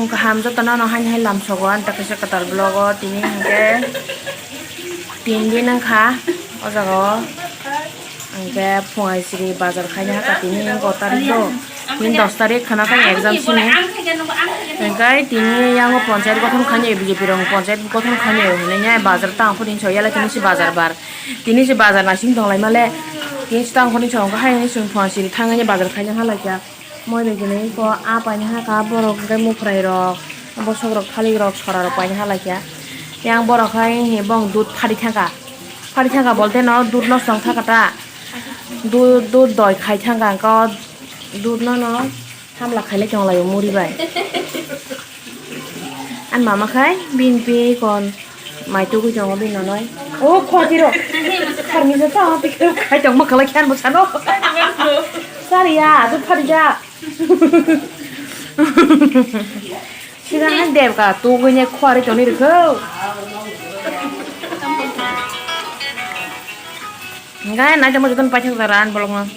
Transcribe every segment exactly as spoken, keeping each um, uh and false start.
Kaham jotono no haini hai lamsogo ani ta kaisa kwtal vlog o tini hinkhe tin din wngkha o jaga o. Hinkhe phungai siri bazar khaina hakha tini egaroh tarik do. Tini dos tarik khana khaini exam sini. Hinkhe tini yango ponchayat gothon khainai B J P rok ponchayat gothon khainai hinwi bazar tang phuri hinwi soi yala tini si bazar bar. Tini si bazar naising tonglaimale. Tini si tang phuri songkha haini chwng phungai siri thangwi bazar khaina halaikha. Moi bai gwnwi ko a paina hakha borok hwnkhe muphrai rok bosok rok thalik rok sora rok paina halaikha. Yang borok hai hi bong dud phari thangkha phari thangkha bolte no dud no song thangkha ta dud dud doi khai thangkha ko dud no no hamla khailai tonglaio muri bai. Ani mama khai bini pi kon mai tugui tongo bini nonoi. O khwati rok. Kharmi sa sa ti khai tong ma khalai khan mo sano. Sari ya, tu phari ja. Sira han der ka tugui ne khwari toni rikho. Ngai na jamo joton paithak jaran bolong.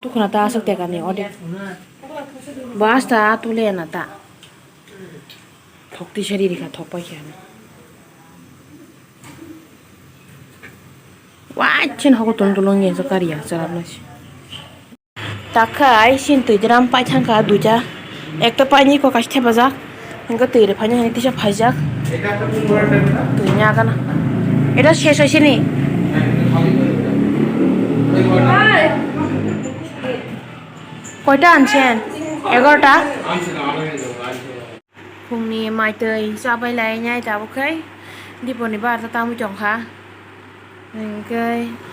Tukhna ta aswk tekani ode. Basta tule na ta. Thok tisa riri kha thok pai khe. Wai chen hogo tong tong ye kariya chalap nasi. Takhai sin twi dram pai thang kha duita. Ekta paini ko kaisa thepajak. Hingke twi rw phaini hwnwi tisa phaijak. Twi nya gana. Eta ses hoise ni. Koita anchen? Egarota? Phungni maitwi chabai lai nai tabuk khai diponi bar ta tamui tongkha. Hinkhe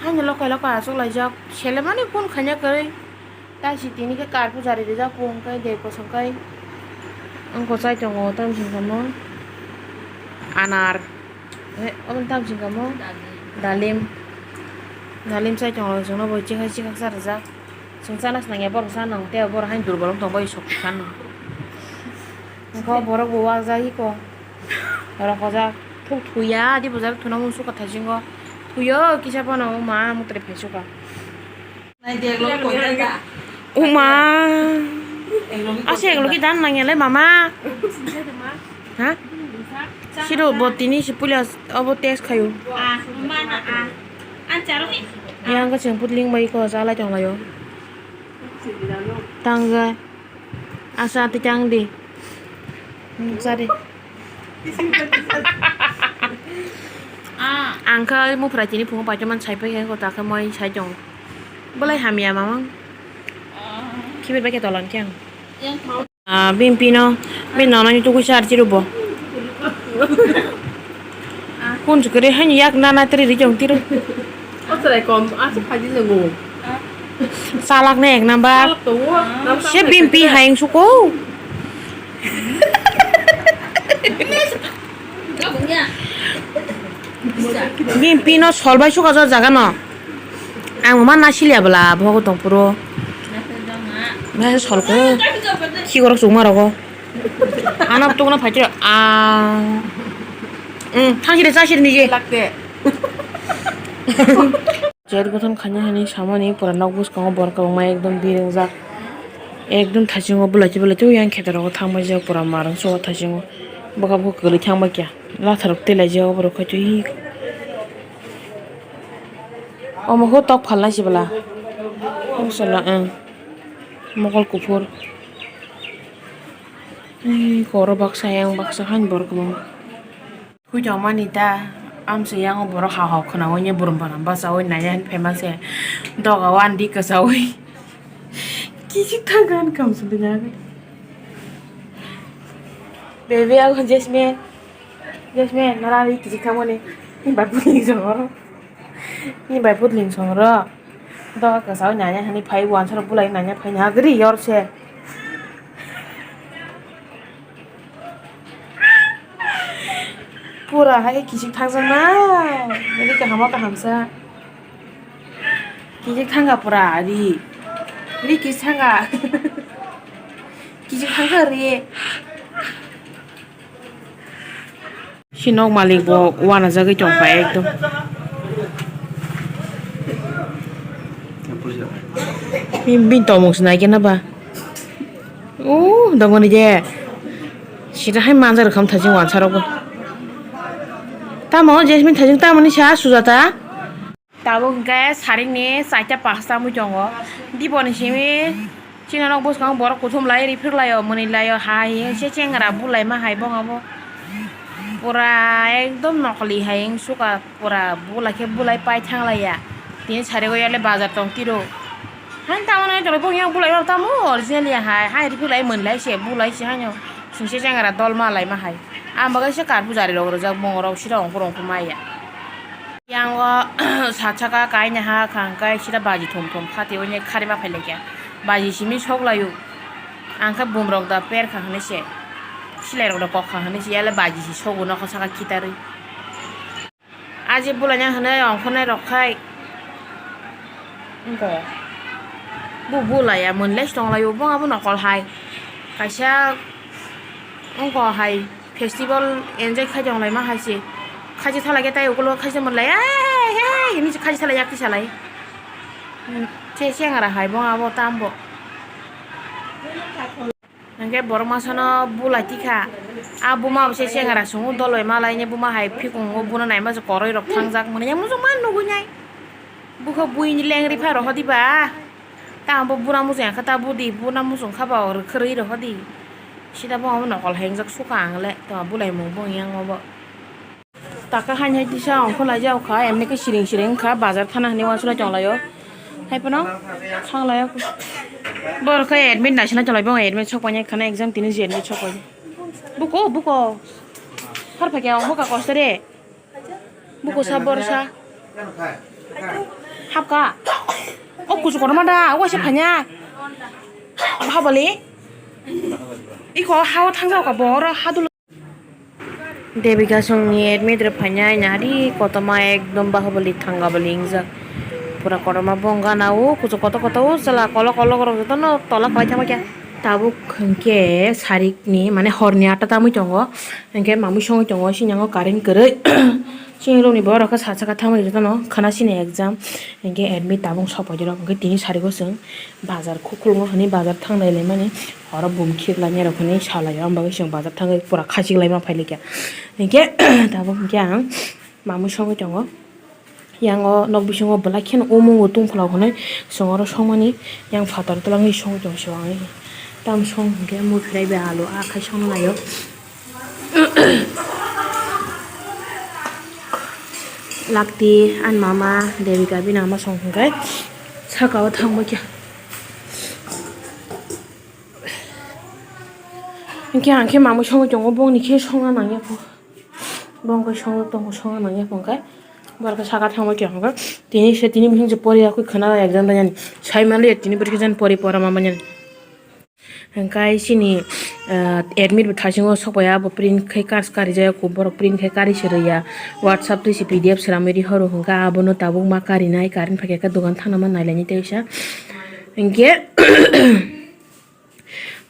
haino lokai lokai achuk laijak selemani phone khaina kwrwi. Taisi tini khe kar puja rijak phung khe de kosong kai. Wngkho chai tongo tamsing kamo anar. He, obo tamsing kamo dalim. Dalim chai tongo chwngno bo chikhak chikhak cha rijak. Chwng chana se nangya borok cha nang tei borok haino durbol wng tong bai sok kha nang. Wngkha borok bo wajak iko rokojak thuk thuya adi bwsajak thuna munsukha thaisingo thuyo kisa phano ma mutre phaisikha. Uma ase eklogi dan nangyale mama. Ha? Siro bo tini si puila obo test khayo. Yang ka cheng putling bai ko chalai tong layo. Tangga. Asa ati chang di. Hmm, sari. Ang kha mupra chini phungo paithaman sai pai khe kota khe moi sai chong. Belai hamya mamang. Khibir bai khe tolan khe ang. Ah, bini pino, bini nonani tugui sar chirubo. Kun chukuri hani yak nana tiri ri chong tiru. O chwrai kom, aswk phaidi nwngo. Chalak na ek number. Chalak tongo, nang se chalak bimpi tongo. Hayeng suko. Bimpi no solbai suka jo jaga no. Ang ma nasilia bwla bogo tong puro. Nasi solko. Khigorok chukma rogo. Ano tungna phaitiro. Ah. Hmm, thang siri cha siri nije. Lakte. Jet gothon khaina hwnwi samani pura nok bwskango borok kwbangma ekdom biringjak. Ekdom thaisingo belai belai tei yang kheto rogo thangbai jak pura marang so thaisingo. Bwkha bwkha kwrwi thangbai kya. Latharok tei laijak borok khai twi. Omo khe tok phalnai se bwla. Mokol kuphur. Koro baksa yang baksa han borok kwbang. Khuitongmani ta amsui yango borok ha hok khwnaui burum bana bachaui naiya hin phaima se doga o ani dik kwchaui kichik thang kha ani kamchwlwi nai. Baby, ako Jasmine. Jasmine, nara ri kichik thangmani. Ni bai putling songro. Ni bai putling songro. Doga kwchaui naiya hani phai wansaro bulai naiya phai nagri yor se. Pura hai kichik thangjaknai. Ri kaham o kaham sa. Kichik thangkha pura ri. Ri kichik thangkha. Kichik thangkha ri. Si nok malik bo uanajagwi tongkha ekdom. Bini tongmung se nai khe na ba. Uh, dongoni je. Sida hai manja rwkha thaijing wansa rokbo. Tamo Jasmine thaijing tamoni sa Sujata? Tabuk hwnkhe sarikni chaita pasta wngwi tongo. Diboni simi chini nok bwskango borok kuthum lai rifrwk laio, mwnwi laio, hai se chengra bulaima hai bongabo. Pura ekdom nokoli hai wngsuka, pura bulai khe bulai pai thanglaiya. Tini sarigo yale bazar tong tiro. Hain tamo nai tongwi bongni yang bulai rok tamo original ya hai, hai rifrwk lai mwnlai se bulai se haino. Singse chengra dolma laima hai. Ang bagwi se kar pujari rok rwjak bongo rok sida ongkhor ongkhor maya. Yang o sat saka kaina ha khang kai sida baji thum thum khati oine kharima phai lekya. Baji simi sok layu. Ang khe bum rok da per kha hwnwi se. Silai rok da kok kha hwnwi se yale baji si sogo nokha saka khitarwi. Aji bulaina hwnwi ongkhornai rok khai. Wngkha. Bu bulaiya mwnlai se tonglaio, bo abo nokol hai. Kaisa wngkha hai festival enjoy khai tonglaima hai se. Khachi thalai khe tai ukulok khachi mwnlai, "Hey, hey," hinwi se khachi thalai yak tisalai. Se chengra hai bo abo tambo. Hingke borok masa no bulai tikha. A buma bo se chengra sungo dol bai malaini buma hai phikungo buna naima se koroi rok thangjak mani yang muchung ma nugui nai. Bukha buini lengri pha rohor diba. Ta bo buna muchung kha ta budi buna muchung kha ba rwkhrwi rohor di. Sida bo abo nokol hai wngjak suka ang le to bulai mung bo yang obo. Taka haini hai tisa ongkho laijak kha, emni khe siring siring wngkha, bazar thana hinwi uansuknai tonglaio. Hai phano thanglaio. Borok khe admit naisana tonglaio, bo admit sok painai khana exam tini je admit sok painai. Buko, buko. Har phai khe ongkho ka kosto re. Buko sa bor sa. Hapka. O kuchu kotorma da, o waisa phanya. Bahabali. Iko hao thangjago ka boro hadul. Devika songni admit rw phainai nari kotorma ekdom bahubali thangabali wngjak. Pura kotorma bongana o kuchuk kotor kotor o chwla kolok kolok rok jotono tola kwlai thangma khe. Tabuk hwnkhe sarikni mane horni atta tamwi tongo, hwnkhe mamwi songwi tongo sini yango current kwrwi. Chini rokni borok khe sat saka thangwi jotono khwna sini exam hwnkhe admit tabuk sok paidi rok hwnkhe tini sariko chwng. Bazar khuklwng o hwnwi bazar thanglai laimani, oro bum khiklai nai rok hwnwi sa lai o, ang bagwi chwng bazar thangwi pura khachik laima phai likya. Hinkhe tabuk hinkhe ang mamwi songwi tongo, yang o nok bisingo belai kheno umung o tungphla hwnwi chwng oro songmani yang phatar twlangwi songwi tongo se ang. Tam song hinkhe muiphwrai bai alu a khai songno nai o. Lakti ani mama Devika bini ama song hwnkhe saka o thangbai kha. Hinkhe ang khe mamwi songwi tongo, bongni khe songna nangya pho. Bong khe songwi tongo, songna nangya pho hwnkhe. Borok khe saka thangbai kha hwnkhe. Tini se tini bising se pori yakwi khwna exam bai yani. Sai manliya tini borok khe jan pori pora ma manya. Hingkai chini, ah, admit bo thaisingo sokpaiya, abo print khai kar-, karijak, borok print khai kari se rwya, WhatsApp twi se P D F sramwi rihoro, hingka abono tabuk ma karinai, current phaikha khe dogan thangna ma nailaini teisa. Hinkhe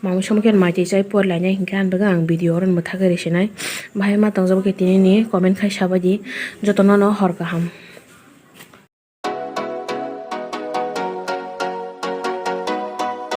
mamwi somoi khe mai twi chai porilainai, hinkhe ang bagwi ang video oro mwthagwi rwsinai. Bahai ma tongjak khe tinini comment khai sabaidi, jotono no hor kaham.